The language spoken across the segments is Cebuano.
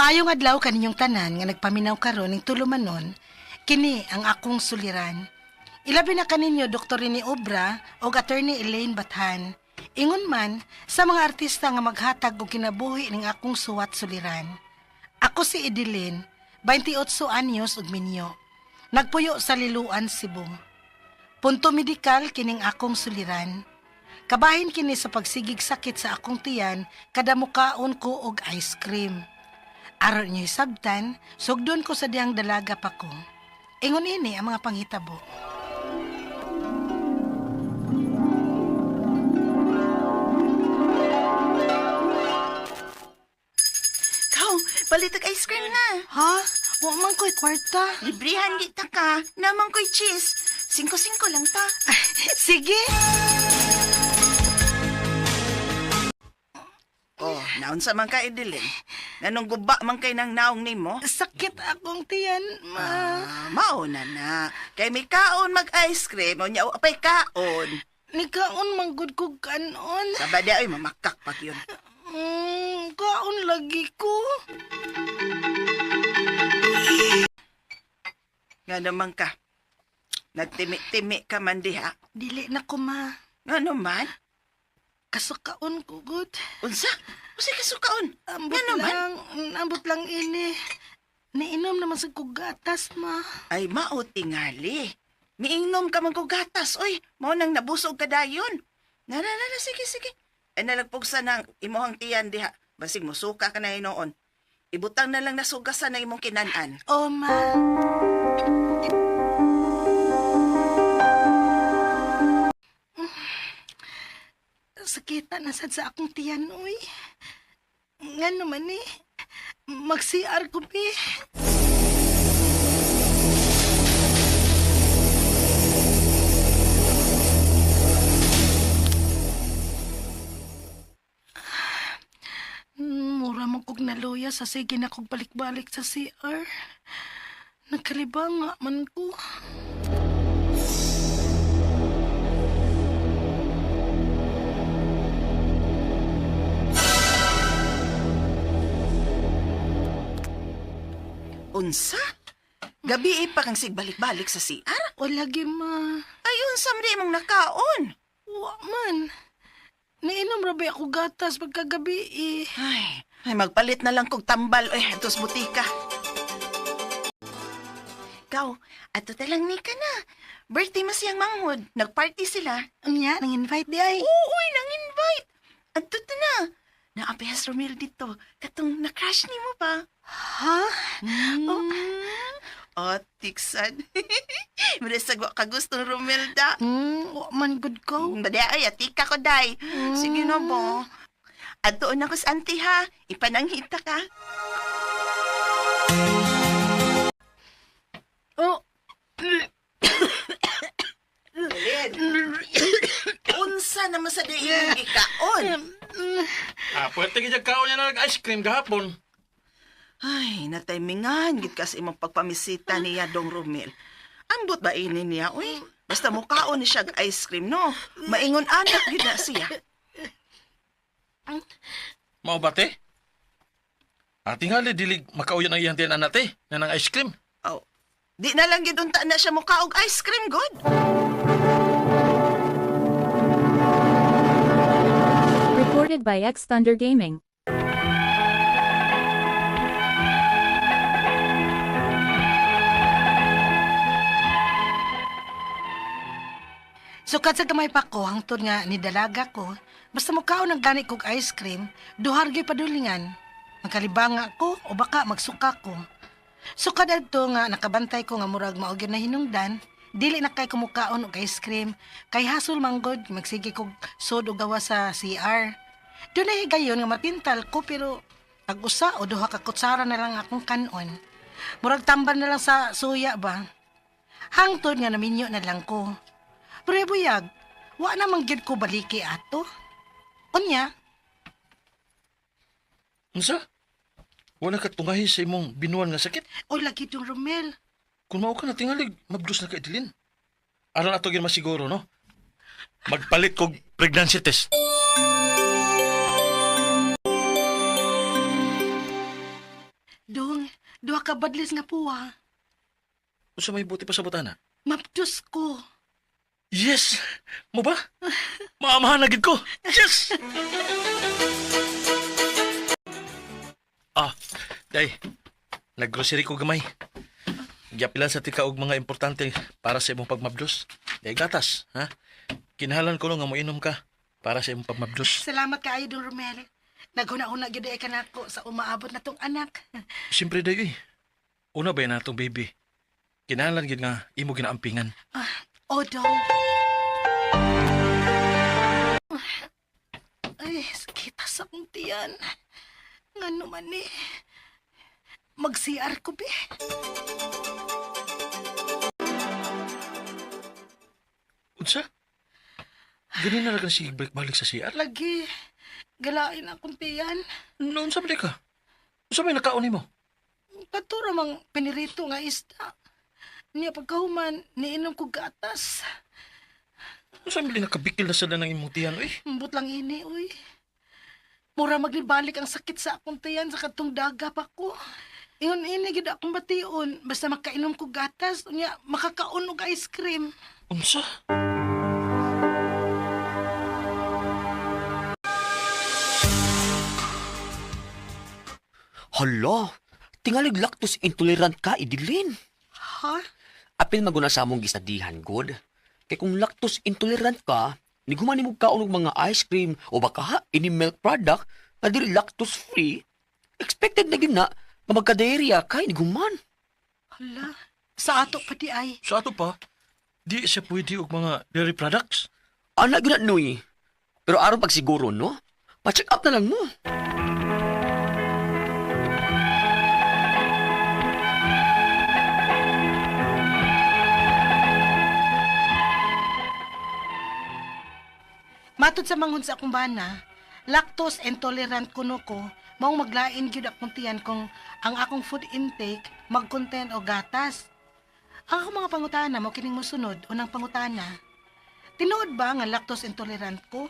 Maayong adlaw kaninyong tanan nga nagpaminaw karon ning tulumanon, kini ang akong suliran. Ilabi na kaninyo Dr. Rene Obra o Attorney Elaine Bathan. Ingon man sa mga artista nga maghatag og kinabuhi ning akong suwat suliran. Ako si Edeline, 28 anyos ug minyo. Nagpuyo sa Liloan, Cebu. Punto medikal kining akong suliran. Kabahin kini sa pagsigig sakit sa akong tiyan kada mukaon ko og ice cream. Aron niyo sabtan, sugdon ko sa diyang dalaga pa ko. Ingon ini ang mga panghitabo. Kaw, palitag ice cream na. Ha? Wa man ko'y kwarta. Librihan kita ka. Naman ko'y cheese. Singko-singko lang ta. Sige. Oh, naunsa man ka, Edeline. Nanong guba man kay nang naong nimo? Sakit akong tiyan, ma. Ah, mauna na. Kay may kaon mag-ice cream, o nya apay kaon. Nikaon man gud ko kanon. Sabay di ay mamakak pag yun. Kaon lagi ko. Nga naman ka. Nagtimi-timi ka man diha. Dili na ko, ma. Nga naman? Kasukaon ko, gud. Unsa? Unsa kasukaon? Ambot Nga naman? lang, ambot lang ini. Niinom naman sa kugatas, ma. Ay, mao tingali. Miingnom ka man kog gatas, oy. Mao nang nabusog ka dayon. Na, na, na, na, sige, sige. Ay, nalagpugsa ng imuhang tiyan diha. Basig musuka ka na hinoon. Ibutang na lang nasugasan ng imong kinanan. Oh, ma. Sakita na sad sa akong tiyan, uy. Nga naman eh. Mag-CR ko, bi. Mura man kog naluya sa sige na kog balik-balik sa CR. Nagkalibang nga man ko. Unsa? Gabi pa kang sigbalik-balik sa CR? O lagi ma. Ay, unsa man di imong nakaon? Wa man. Nainom ra ba ako gatas pagkagabi eh. Ay, ay magpalit na lang kog tambal eh atos butika. Ikaw, ato ta lang ni ka na. Birthday mas siyang manghod. Nagparty sila. Unya, nang invite di ay. Oo, uy, nang-invite. Adto ta na. Naapehas Romel dito. Katong na-crush ni mo ba? Ha? Oh. Oh, tiksan. Mura wa ka gustong Romelda. Wa man good ko. Bade ay, atika ko day. Sige na ba? Adto na ko sa auntie ha. Ipananghita ka. Oh, Lin. Unsa naman sa di imong gikaon? Ah, pwede gid kaon niya na nag-ice cream gahapon. Ay, nataymingan gid ka sa imong pagpamisita niya dong Romel. Ambot ba ini niya, uy? Basta mukaon ni siya og ice cream, no? Maingon anak gid na siya. Mao ba te? Ah, tingali dili makauyon ang iyang tiyan te na nang ice cream. Oh. Di na lang gid unta na siya mukaog ice cream, good. Recorded by X Thunder Gaming. Sukad sa gamay pa ko, hangtod nga ni dalaga ko, basta mukaon ang gani kog ice cream, duhar gyud padulingan. Magkalibanga ko o baka magsuka ko. Sukad adto nga nakabantay ko nga murag mao gyud na hinungdan, dili na kay kumukaon og ice cream, kay hasol manggod magsige kog sod og gawa sa CR. Dunay higayon nga mapintal ko pero tag-usa o duha ka kutsara na lang akong kanon. Murag tamban na lang sa suya ba. Hangtod nga naminyo na lang ko. Pero buyag, wa namang gyud ko baliki ato. Unya, Unsa? Wala ka tungahi sa imong binuan nga sakit. o lagi tong Romel. Kung mao ka na tingali, mabdos na ka Edeline. Aron ato gyud masiguro, no? Magpalit kog pregnancy test. Duha ka badlis nga puwa. Unsa may buti pa sa butana? Mabdus ko. Yes! Mo ba? Maamahan na gid ko. Yes! Ah, day. Naggrocery ko gamay. Giapilan sa tika og mga importante para sa imong pagmabdos. Day gatas, ha? Kinahanglan ko no nga moinom ka para sa imong pagmabdos. Salamat kaayo Dong Romel. Naghuna-huna gyud ay kanako sa umaabot na tong anak. Siyempre day, eh. Una ba yan atong baby? Kinahanglan gid nga imo ginaampingan. Ah, o dong. Ay, sakita sa akong tiyan. Ngano man eh. Mag-CR ko be. Unsa? Ganina ra ka sige balik-balik sa CR? Lagi, galain akong tiyan. Noon sa man ka? Unsa may nakaon nimo? Katura mang pinirito nga isda. Niya pagkahuman, niinom ko gatas. Unsa man nakabikil na sila ng imong tiyan, oy? Mbot lang ini, uy. Mura maglibalik ang sakit sa akong tiyan sa katong daga pa ko. Ingon ini gid akong bation, basta makainom ko gatas, unya makakaon og ice cream. Unsa? Hala, tingalig lactose intolerant ka, Idilin. Ha? Apil maguna sa among gisadihan, god. Kay kung lactose intolerant ka, niguman nimo kaon og mga ice cream o baka ha, any milk product na dili lactose free, expected na gyud na nga magka-diarrhea ka, niguman. Hala, sa ato pa di ay. Sa ato pa, di siya pwede og mga dairy products. Ana gyud na nuy. Pero aron pagsiguro, no? Pa-check up na lang mo. Matod sa manghud sa akong bana, lactose intolerant kuno ko, maong maglain gyud akong tiyan kung ang akong food intake mag-contain og gatas. Ang akong mga pangutana mo kining mosunod, unang pangutana. Tinuod ba nga lactose intolerant ko?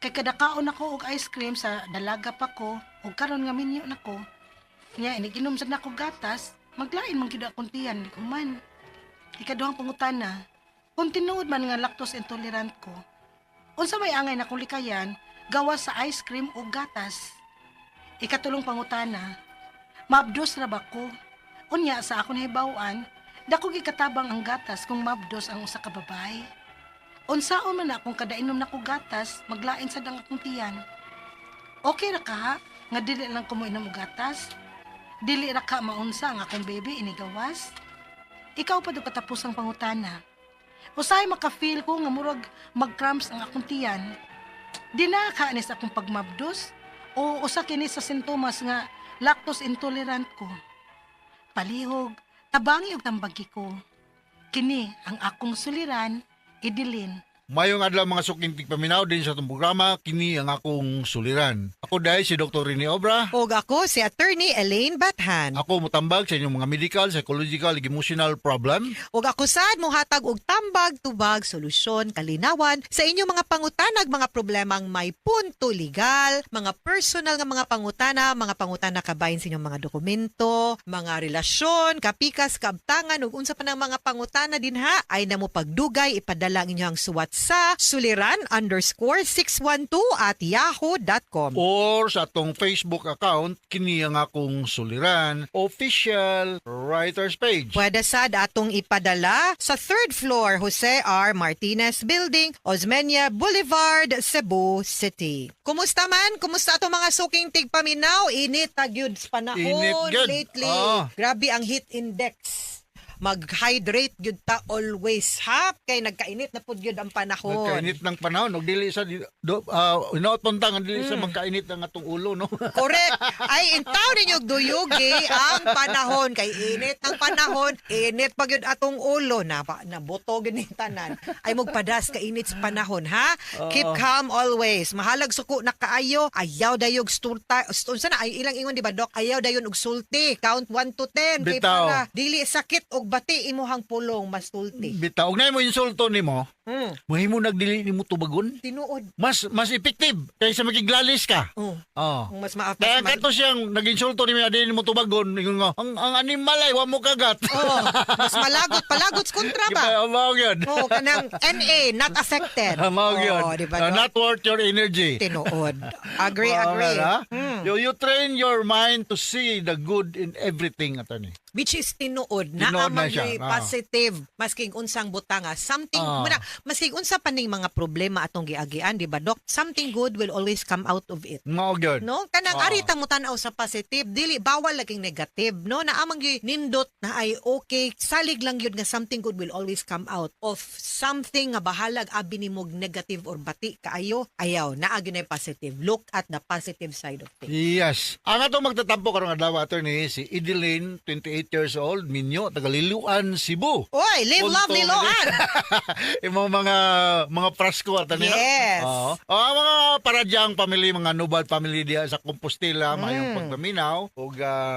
Kay kada kaon ako og ice cream sa dalaga pa ko ug karon nga minyo na ko. Nya iniginom sad nako gatas, maglain man gyud akong tiyan human. Ikaduhang pangutana, kung tinuod man nga lactose intolerant ko, unsa may angay na kong likayan gawas sa ice cream o gatas. Ikatulong pangutana, maabdos ra ba ko? Unya sa akong nahibaw-an, dako gikatabang ang gatas kung maabdos ang usa ka babae. Unsaon man akong kadainom na ko gatas, maglain sad ang akong tiyan. Okay ra ka ha, nga dili lang ko moinom og gatas? Dili ra ka maunsa ang akong baby inigawas? Ikaw pa do katapos ang pangutana. Usahay maka-feel ko nga murag mag-cramps ang akong tiyan. Di na kaanis akong pagmabdos o usa kini sa sintomas nga lactose intolerant ko. Palihog, tabangi og tambagi ko. Kini ang akong suliran, Idilin. Mayong adlaw mga suking tigpaminaw din sa itong programa, kini ang akong suliran. Ako dahil si Dr. Rene Obra. Og ako si Attorney Elaine Bathan. Ako mutambag sa inyong mga medical, psychological, ug emotional problem. Og ako sad mohatag og tambag, tubag, solusyon, kalinawan sa inyong mga pangutanag mga problemang may punto legal, mga personal nga mga pangutana kabahin sa inyong mga dokumento, mga relasyon, kapikas, kaabtangan ug unsa pa nang mga pangutana dinha ay namo pagdugay ipadala ang inyong suwat sa suliran_612@yahoo.com. Or sa atong Facebook account, kini ang akong suliran, official writers page. Pwede sad atong ipadala sa third floor Jose R. Martinez Building, Osmeña Boulevard, Cebu City. Kumusta man? Kumusta atong mga suking tigpaminaw? Init ta gyud sa panahon Init gyud. lately. Ah. Grabe ang heat index. Mag-hydrate gyud ta always ha kay nagkainit na pud gyud ang panahon. Nagkainit ng panahon, ug dili sa do, hinaot punta nga dili sa magkainit ang atong ulo, no? Correct. Ay, in taon ninyo duyugi ang panahon. Kay init ang panahon, init pag yun atong ulo. Na, naboto gini tanan. Ay, magpadas ka init sa panahon, ha? Keep calm always. Mahalag suko na kaayo. Ayaw dayog sturta. Unsa na, ay ilang ingon, di ba, Doc? Ayaw dayon og sulti. Count 1 to 10. Kay Bitaw. para dili sakit og bati imuhang pulong masulti. Bitaw, og naay mo insulto nimo, mahimo nagdili nimo tubagon. Tinuod. Mas mas effective kaysa makiglalis ka. Oh. Oh. Mas ma Kaya mas, kato siyang nag-insulto nimo adili nimo tubagon, ingon nga, ang animal ay wa mo kagat. oh, mas malagot palagot sa kontra ba? Mao gyud. Oh, kanang NA, not affected. Mao gyud. Oh, di ba? No? Not worth your energy. Tinuod. Agree, Mao agree. na, ha? You train your mind to see the good in everything, attorney. Which is tinuod. Tinuod Naa na man siya, gyud positive maski unsang butanga. Something muna maski unsa pa ning mga problema atong giagian, di ba, Doc? Something good will always come out of it. Mao gyud. No? Kanang ari ta mo tan-aw sa positive, dili bawal laging negative, no? Naa man gyud nindot na ay okay, salig lang gyud nga something good will always come out of something nga bahalag abi nimog negative or bati kaayo, ayaw, naa gyud na positive. Look at the positive side of things. Yes. Ang atong magtatampo karong adlaw, attorney, si Edeline, 28 years old, Minyo, taga Liloan, Cebu. Oy, live love Punto Liloan. Imo mga prasko attorney, no? Yes. Oo. Oh, ang mga paradyang family, mga Nubal family diha sa Compostela, mayong pagpaminaw ug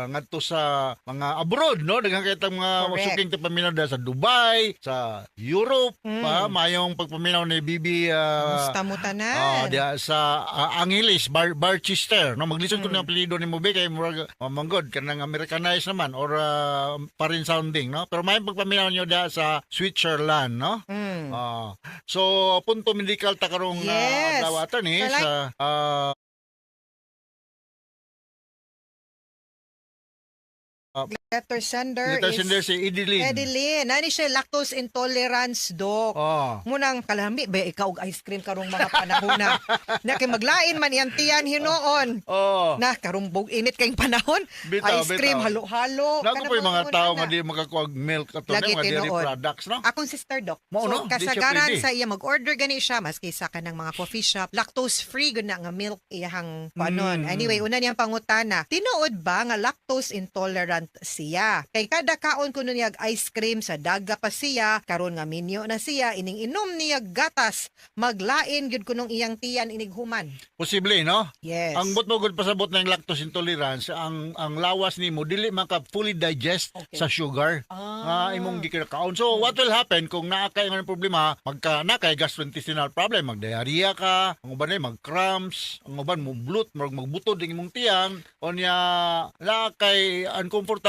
ngadto sa mga abroad, no? Daghan kay tang mga suking paminaw diha sa Dubai, sa Europe, pa mayong pagpaminaw ni Bibi Kumusta mo tanan? Oh, diha sa Angeles, Barchester, no? Maglisod ko ng apelyido ni mo be kay murag manggod kanang Americanized naman or foreign sounding, no? Pero may pagpaminaw niyo diha sa Switzerland, no? So punto medical ta karong adlaw, attorney, So, like- sa Letter sender letter is sender si Edeline. Edeline. Nani siya lactose intolerance, Doc. Oh. Munang kalami ba ikaw og ice cream karong mga panahon na. Na kay maglain man iyang tiyan hinuon. Oh. Na karong bug init kayong panahon. Bitaw, ice cream bitaw. halo-halo. Naku Kanang po yung mga tao nga ana. di makakuha og milk ato Lagi mga dairy tinuod. products, no? Akong sister, Doc. Mao, So, no? Di siya kasagaran pwede. sa iya, mag-order gani siya, maski sa kanang mga coffee shop, lactose free gud na nga milk iyahang panon. Anyway, una niyang pangutana, tinuod ba nga lactose intolerant siya? Kay kada kaon kuno niya ice cream sa daga pa siya, karon nga minyo na siya, ining inom niya gatas, maglain gyud kunong iyang tiyan inig human. Posible, no? Yes. Ang but mo gud pasabot ng lactose intolerance, ang lawas nimo dili maka fully digest sa sugar nga imong gikinakaon. So what will happen kung naa kay nga problema, magka na kay gastrointestinal problem, magdiarrhea ka, ang uban ay mag-cramps, ang uban mo bloat, murag magbutod ang imong tiyan, unya naa kay uncomfortable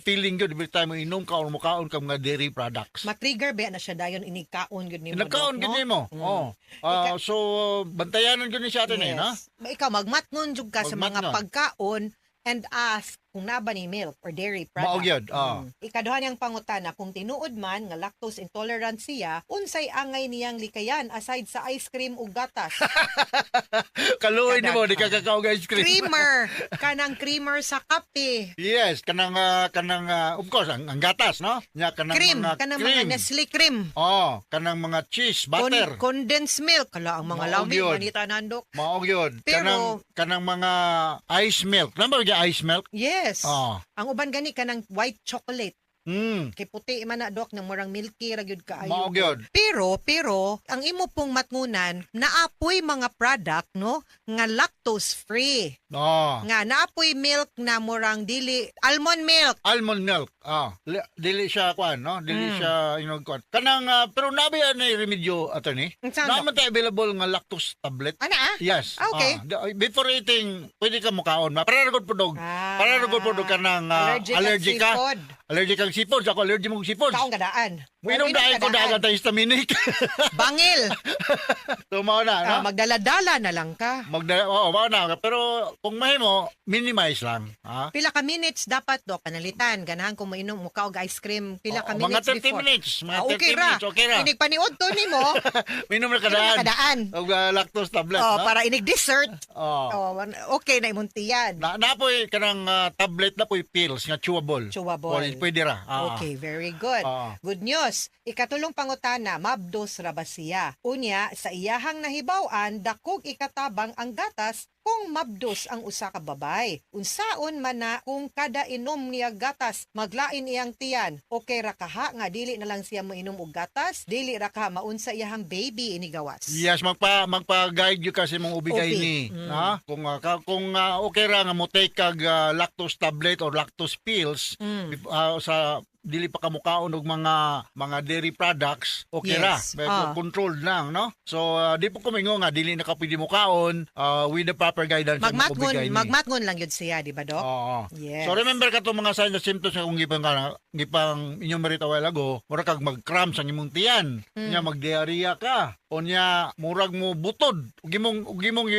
feeling gyud every time mo inom ka or mukaon ka mga dairy products. Ma-trigger ba na siya dayon inig kaon gyud nimo, Nagkaon Doc, gyud no? nimo. Oh. So bantayanan gyud ni siya atin eh, no? Ba, ikaw magmatngon jud ka sa mga Magmatngon. pagkaon and ask kung naa ba ni milk or dairy product. Mao gyud, ah. Ikaduha niyang pangutana kung tinuod man nga lactose intolerant siya, unsay angay niyang likayan aside sa ice cream ug gatas? Kaluoy nimo di ka kakaog ice cream. Creamer, kanang creamer sa kape. Yes, kanang of course ang gatas, no? Nya kanang Cream, mga kanang cream. mga Nestle cream. Oh, kanang mga cheese, butter. Condensed milk, kala ang mga Mao lami gyud. manita nandok. Mao gyud. Pero- Kanang mga ice milk. Namba gyud ice milk? Yes. Oh. Ang uban gani kanang white chocolate. Kay puti man na, Dok, nang murang milky ra gyud kaayo. Mao gyud. Pero ang imo pong matngunan, naapoy mga product, no, nga lactose free. Oh. Nga naapoy milk na murang dili almond milk. Almond milk. Ah, dili siya kuan, no? Dili siya inog kuan. Kanang pero nabi ani remedyo, attorney? Unsa, Naa Dok? man tay available nga lactose tablet. Ana ah? Yes. Ah, okay. Before eating, pwede ka mukaon. Para ra gud pudog. Ah. Para ra gud pudog kanang Allergic ang allergic ka. seafood. Allergic kang seafood. Ako allergic mong seafood. Kaong gadaan. Muinom Uminom dahil ko kadaan. dagan antihistaminic. Bangil. So mao na, no? Ah, magdala-dala na lang ka. Magdala, oo, mao na. Pero kung mahimo, minimize lang. Ha? Pila ka minutes dapat, Dok, panalitan. Ganahan kung mainom mo ka og ice cream. Pila ka Oo, minutes mga 30 before. minutes. Mga Ah, 30 okay ra. minutes, okay ra. Inig paniod to nimo. Minom na Inom na kadaan. kadaan. Og lactose tablet, Oh, no? para inig dessert. Oo. Oh, okay na imong tiyan. Na napoy kanang tablet na poy pills nga chewable. Chewable. Pwede, pwede ra. Ah. Okay, very good. Ah. Good news. Ikatulong pangutana, mabdos ra ba siya? Unya, sa iyahang nahibaw-an, dakog ikatabang ang gatas kung mabdos ang usa ka babay. Unsaon man na kung kada inom niya gatas, maglain iyang tiyan. Okay ra kaha nga dili na lang siya moinom og gatas, dili ra kaha maunsa iyahang baby inigawas. Yes, magpa-guide you kasi mong ubigay Ubi. ni, ha? Kung okay ra nga mo take kag lactose tablet or lactose pills sa dili pa ka mukaon og mga dairy products, okay ra. Medyo controlled lang, no? So di po ko mingo nga dili na ka pwede mukaon with the proper guidance sa imong Magmatngon, OB-GYN. Magmatngon lang yun siya, di ba, Dok? Oo. Yes. So remember ka mga signs and symptoms nga kung gipang enumerate a while ago, mura kag mag-cramps ang imong tiyan, nya mag-diarrhea ka, o nya murag mo butod, ug imong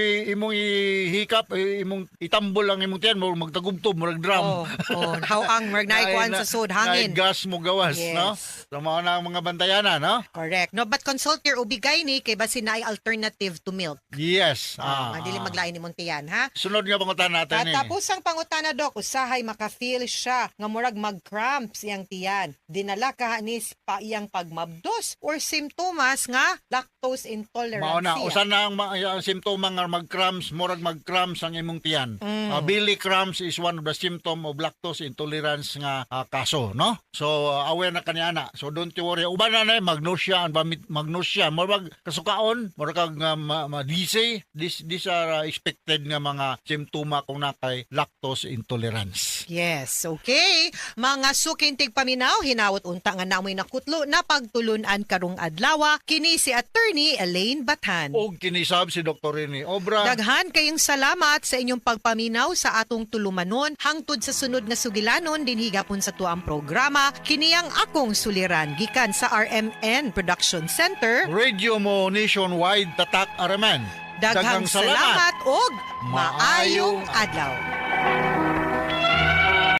ihikap, imong itambol ang imong tiyan, murag magtagubtob, murag drum. Oh, hawang murag naikuan sa sud, hangin. Naay gas mo gawas, no? So mao na ang mga bantayanan, no? Correct. No, but consult your OB-GYN kay basin naay alternative to milk. Yes. Ah, dili maglain imong tiyan, ha? Sunod nga pangutana natin eh. Katapos ang pangutana, Dok, usahay maka-feel siya nga murag mag-cramps iyang tiyan. Dinala ka ni pa iyang pagmabdos or simptomas nga lactose intolerance Mao na, siya. usa na ang simptoma nga mag-cramps, murag mag-cramps ang imong tiyan. Belly cramps is one of the symptom of lactose intolerance nga kaso, no? So aware na kaniya na. So don't you worry. Uban na na mag-nausea and vomit, mag-nausea, murag kasukaon, murag kag ma-dizzy. These are expected nga mga simptoma kung nakay lactose intolerance. Yes, okay. Mga suking tigpaminaw, hinawot unta nga namoy nakutlo na pagtulunan karong adlawa kini si Attorney Elaine Bathan. Og kinisab si Dr. Rene Obra. Daghan kayong salamat sa inyong pagpaminaw sa atong tulumanon hangtod sa sunod nga sugilanon dinhi gapon sa tuang programa kini ang Akong Suliran gikan sa RMN Production Center. Radio mo nationwide, tatak RMN. Daghang salamat og maayong adlaw.